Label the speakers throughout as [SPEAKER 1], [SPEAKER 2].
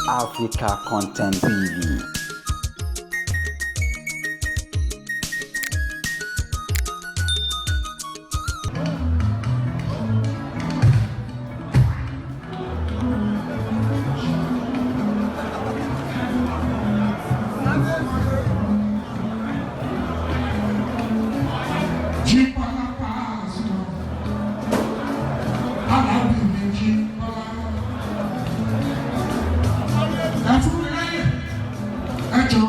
[SPEAKER 1] Africa Content TV.
[SPEAKER 2] Jíbọ́lá Pasuma, Alábì mi Jíbọ́lá. Ẹ fún mi láyè, ẹ jọ,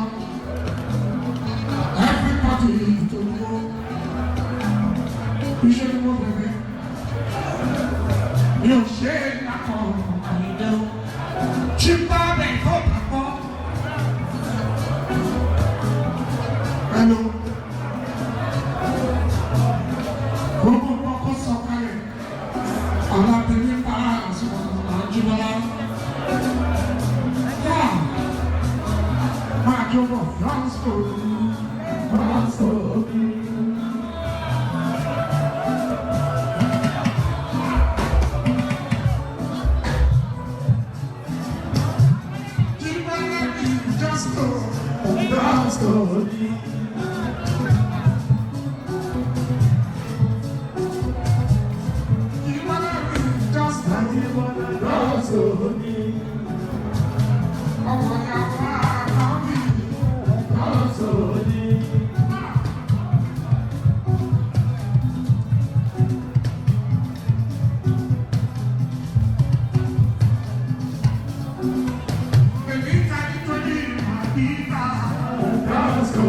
[SPEAKER 2] everybody tó dúró. Iṣẹ́ ni mo bẹ̀rẹ̀. Mi ò ṣe é lákọ̀ àyíndé o. Jíbọ́ bẹ̀ tó bá gbọ́. Hello. Gbogbo nǹkan kó sọ̀kalẹ̀ alábìnrin pa àsùnwọ̀n àjùmọ̀lá máa jọ̀bọ̀ Franco Franco. Jíbọ́lá ní Jọ́sítò Franco. Jíbọ́lá ní Jọ́sítò Franco. Ọmọ ìyàwó àná mi Franco. Èmi ta nítorí màdìbà Franco.